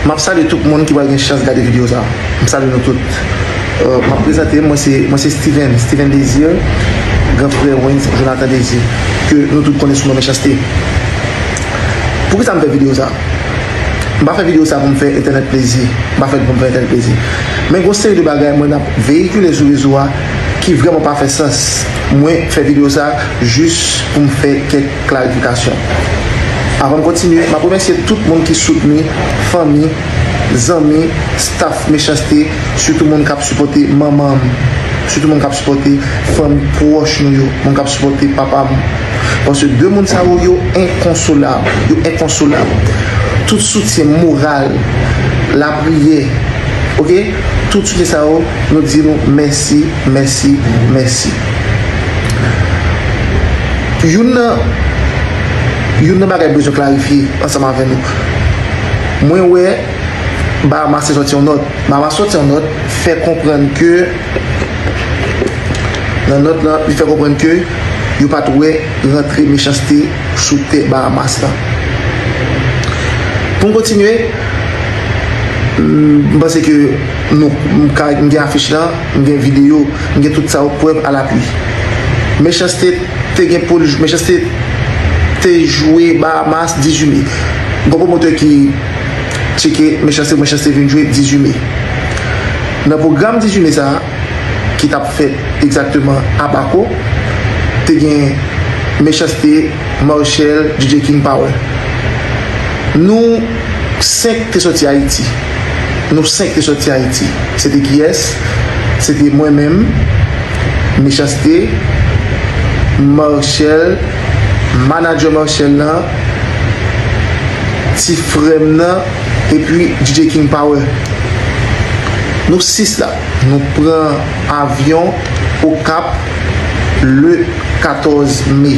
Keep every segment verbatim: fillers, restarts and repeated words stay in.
M ap salye tout moun ki pral gen chans gade videyo sa. M salye nou tout. Euh, m ap prezante m, mwen se, mwen se Steven, Steven Désir, gran frè Wens Jonathan Désir, ke nou tout konnen sou non Mechanste. Poukisa m fè videyo sa? M pa fè videyo sa pou m fè entènèt plezi. M pa fè l pou m fè entènèt plezi. Men gon seri de bagay mwen ap veyikile sou rezo a ki vrèman pa fè sans. Mwen fè videyo sa jis pou m fè kèk klarifikasyon. Avan m kontinye, m ap remèsye tout moun ki soutni, fanmi, zanmi, staff Mechanste, sitou moun k ap sipòte manman m, sitou moun k ap sipòte fanmi pwòch nou yo, moun k ap sipòte papa m. Paske de moun sa yo, yo enkonsolab, yo enkonsolab. Tout soutyen moral, lapriyè, oke? Tout soutyen sa yo, nou di nou mèsi, mèsi, mèsi. Youn nan, youn nan bagay bezwen klarifye ansanm avè nou. Mwen wè Bahamas te sòti yon nòt. Bahamas sòti yon nòt, fè konprann ke, nan nòt lan, li fè konprann ke yo pa t wè rantre Mechanste sou tè Bahamas lan. Pou m kontinye, m, m panse ke nou, m ka, m gen afich lan, m gen videyo, m gen tout sa yo, prèv alapui. Mechanste te gen pou l, Mechanste te jwe Bahamas dizuit me. Gon pwomotè ki tcheke Mechanste, Mechanste vin jwe dizuit me. Nan pwogram dizuit me sa a, ki t ap fèt egzakteman Abaco, te gen Mechanste, Marshall, D J King Power. Nou senk te sòti Ayiti. Nou senk te sòti Ayiti. Se te kiyès? Se te mwen menm, Mechanste, Marshall, manadjè Marshall lan, ti frè m nan, epi D J King Power. Nou sis la, nou pran avyon Okap le katòz me.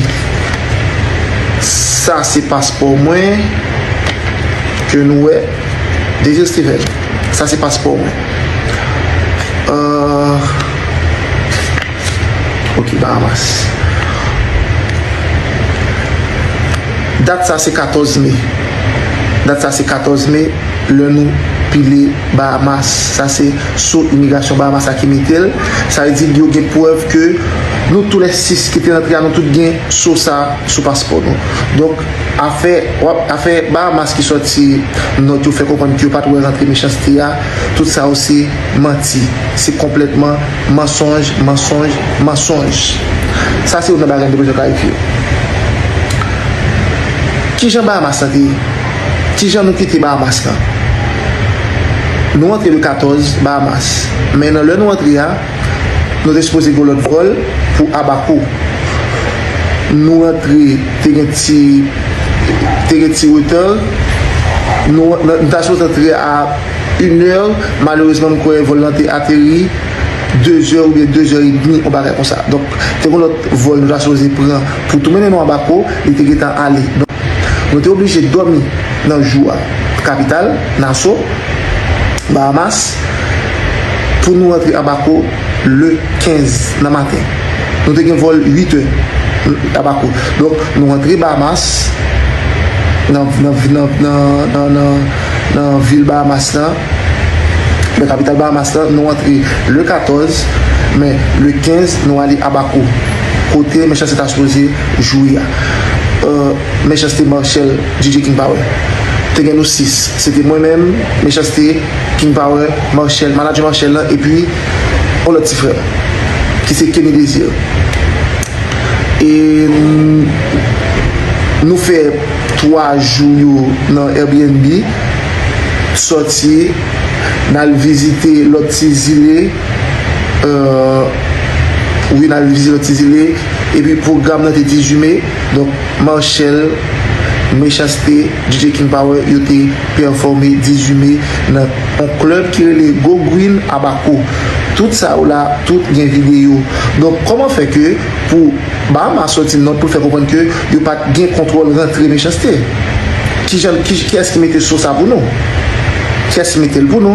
Sa se paspò mwen ke nou wè. Désir Steven, sa se paspò mwen. Euh, ok, Bahamas. Dat sa se katòz me. Dat sa se katòz me, lè nou pile Bahamas. Sa se so imigrasyon Bahamas la ki mete l. Sa vle di yo gen prèv ke nou tou lè sis ki te rantre a, nou tout gen so sa sou paspò nou. Donk, afè, w ap, afè Bahamas ki sòti nòt yo fè konprann ke yo pa t wè rantre Mechanste a, tout sa yo se manti. Se konplètman mansonj, mansonj, mansonj. Sa se youn nan bagay nou te bezwen klarifye. Kijan Bahamas lan te ye? Kijan nou kite Bahamas lan? Nou antre le katòz Bahamas. Men nan lè nou antre a, nou te sipoze gen lòt vòl pou Abaco. Nou antre, te gen ti, te gen ti reta. Nou, nou ta sipoze antre a inè. Malerezman, m kwè vòl lan te ateri dezè oubyen dezè edmi, yon bagay konsa. Donk, te gen lòt vòl nou ta sipoze pran pou tou mennen nou Abaco, li te gentan ale. Donk, nou te oblije dòmi nan jou a kapital, Nassau, Bahamas, pou nou rantre Abaco le kenz nan maten. Nou te gen vòl uit è Abaco. Donk, nou rantre Bahamas, nan, nan, nan, nan, nan, nan, nan vil Bahamas lan, nan kapital Bahamas lan, nou antre le katòz, men le kenz, nou ale Abaco, kote Mechanste ta sipoze jwe a. Euh, Mechanste, Marshall, D J King Power. Te gen nou sis. Se te mwen menm, Mechanste, King Power, Marshall, manadjè Marshall lan, epi yon lòt ti frè, ki se Kenny Désir. E, mm, nou fè twa jou yo nan Airbnb, sòti, n al vizite lòt ti zile, euh, wi, n al vizite lòt ti zile, epi pwogram nan te dizuit me, donk, Marshall, Mechanste, D J King Power, yo te pèfòme dizuit me nan yon klèb ki rele Go Green Abaco. Tout sa yo la, tout gen videyo. Donk, kòman fè ke pou Bahamas sòti nòt pou l fè konprann ke yo pa t gen kontwòl rantre Mechanste? Kijan, ki, kiyès ki mete so sa pou nou? Kiyès ki mete l pou nou?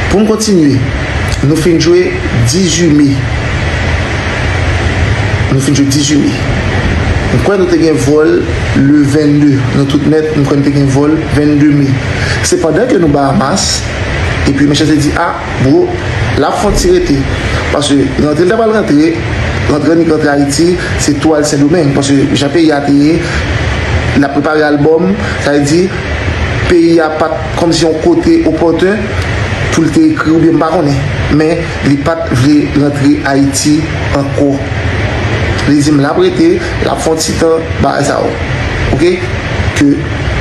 Pou m kontinye, nou fin jwe dizuit me. Nou fin jwe dizuit me. M kwè nou te gen vòl le vennde, nou tout nèt, m kwè nou te gen vòl vennde me. Se pandan ke nou Bahamas, epi Mechanste di, a, bro, l ap fè yon ti rete. Paske rantre l ta pral rantre, rantre annik rantre Ayiti, se tou al Sendomeng. Paske jan peyi a te ye, l ap prepare albòm, sa vle di, peyi a pa t kòmsi yon kote opòten pou l te ekri oubyen m pa konnen. Men li pa t vle rantre Ayiti ankò. Li di m l ap rete, l ap fè yon ti tan, bagay sa yo. Oke? Ke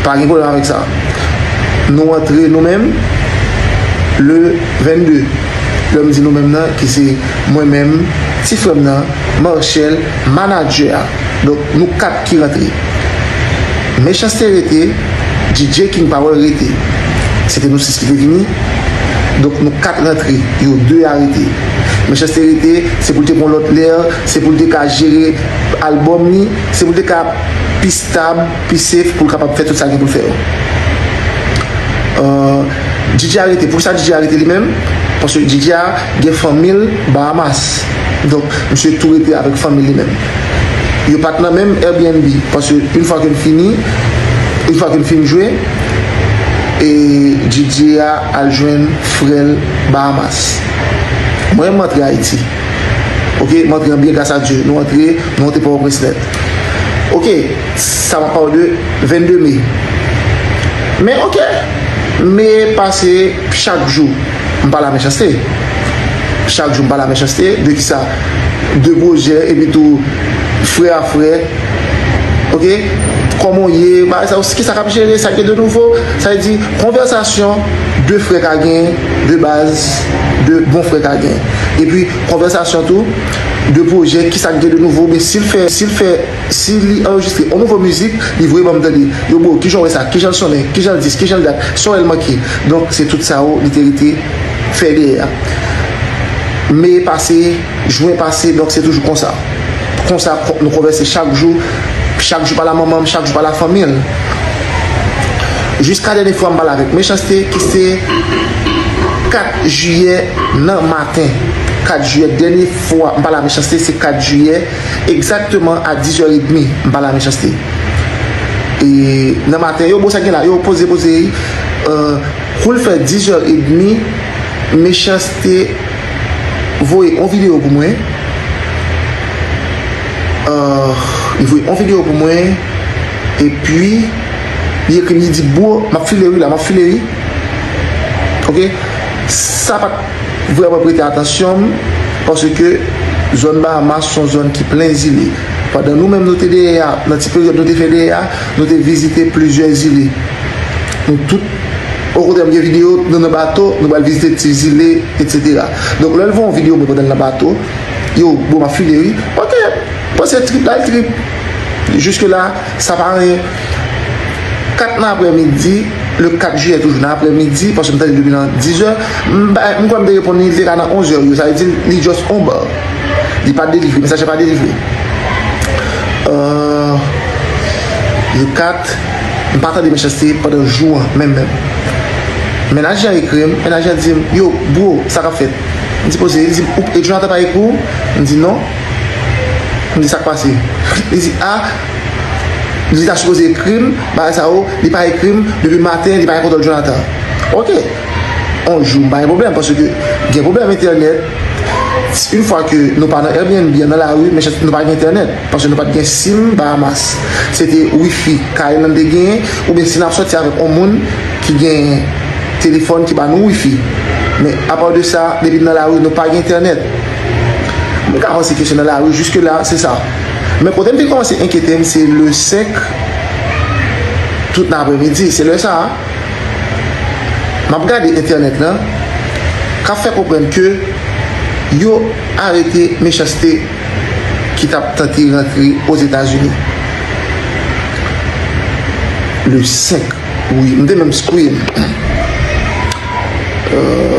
pa gen pwoblèm avèk sa. Nou antre nou menm le vennde. Lè m di nou menm nan, ki se mwen menm, ti frè m nan, Marchel, manadjè a. Donk, nou kat ki rantre. Mechanste rete, D J King Power rete. Se te nou sis ki te vini. Donk, nou kat rantre, yo de a rete. Mechanste rete, se pou l te pran lòt lè, se pou l te ka jere albòm li, se pou l te ka pi stab, pi safe, pou l kapab fè tout sa gen pou l fè yo. Euh, D J a rete. Poukisa D J a rete li menm? Paske D J a gen fanmi l Bahamas. Donk, misye tou rete avèk fanmi l li menm. Yo pa t nan menm Airbnb. Paske yon fwa ke n fini, yon fwa ke n fin jwe, e D J a al jwenn frè l Bahamas. Mwen, m antre Ayiti. Oke, m antre an byen, gras a Dye. Nou antre, nou antre Pòtoprens nèt. Oke, sa m ap pale de vennde me. Men oke, me pase chak jou. M pale a Mechanste. Chak jou m pale a Mechanste. De kisa? De pwojè, epi tou frè a frè. Oke? Kòman w ye? Bagay sa yo, kisa k ap jere? Sa k gen de nouvo? Sa vle di, konvèsasyon de frè ka gen, de baz, de bon frè ka gen. Epi, konvèsasyon tou, de pwojè, kisa k gen de nouvo? Men si l fè, si l fè, si li anrejistre yon nouvo mizik, li voye ban m tande. Yo, bro, kijan w wè sa? Kijan l sonnen? Kijan l dis? Kijan l dat? Sa w wè l manke? Donk, se tout sa yo, li te rete fè dèyè a. Me pase, jen pase, donk se toujou konsa. Konsa, kon-, nou konvèse chak jou, chak jou pale a manman m, chak jou pale a fanmi l. Jiska dènye fwa m pale avèk Mechanste, ki se kat jiyè nan maten. Kat jiyè, dènye fwa m pale a Mechanste, se kat jiyè, egzakteman a diz è edmi, m pale a Mechanste. E nan maten, yo, bon, sa gen la, yo, poze, poze, euh, kou l fè diz è edmi, Mechanste voye yon videyo pou mwen. Euh, li voye yon videyo pou mwen. Epi, li ekri m, li di, bro, m ap file wi la, m ap file wi. Oke? Sa pa t vrèman prete atansyon m, paske zòn Bahamas se yon zòn ki plen zile. Pandan nou menm nou te dèyè a, nan ti peryòd nou te fè dèyè a, nou te vizite plizyè zile. Nou tout, okontrè, m gen videyo, nou nan bato, nou pral vizite ti zile, etsetera. Donk, lè l voye yon videyo mwen pandan l nan bato, yo, bon, m ap file wi. Oke, panse trip la, l trip. Jiske la, sa pa anyen. Kat nan aprèmidi, le kat jiyè toujou nan aprèmidi, paske m tande depi nan diz è, m pa, m kwè m te reponn li, li te ka nan onz è yo, sa vle di li just on bar. Li pa delivre, mesaj la pa delivre. Euh, le kat, m pa tande Mechanste pandan jou an, menm, menm. Mennaj lan ekri m, mennaj lan di m, yo, bro, sa k ap fèt? M di poze, li di m, ou, e Jonathan pa ekri w? M di non. M di sa k pase? Li di, a, li ta sipoze ekri m, bagay sa yo, li pa ekri m, depi maten, li pa gen kontwòl Jonathan. Oke. On jou, m pa gen pwoblèm, paske gen pwoblèm entènèt. Yon fwa ke nou pa nan Airbnb, nan lari, men nou pa gen entènèt, paske nou pa t gen sim Bahamas. Se te wifi Kaelan te genyen, oubyen si n ap sòti avèk yon moun ki gen telefòn ki ba nou wifi. Men apa de sa, depi n nan lari, nou pa gen entènèt. M ka panse ke se nan lari, jiske la, se sa. Men kote m te kòmanse enkyete m, se le senk, tout nan aprèmidi, se lè sa a. M ap gade entènèt lan, k ap fè konprann ke yo arete Mechanste ki t ap tante rantre Ozetazini. Le senk, wi, m te menm screen. Euh,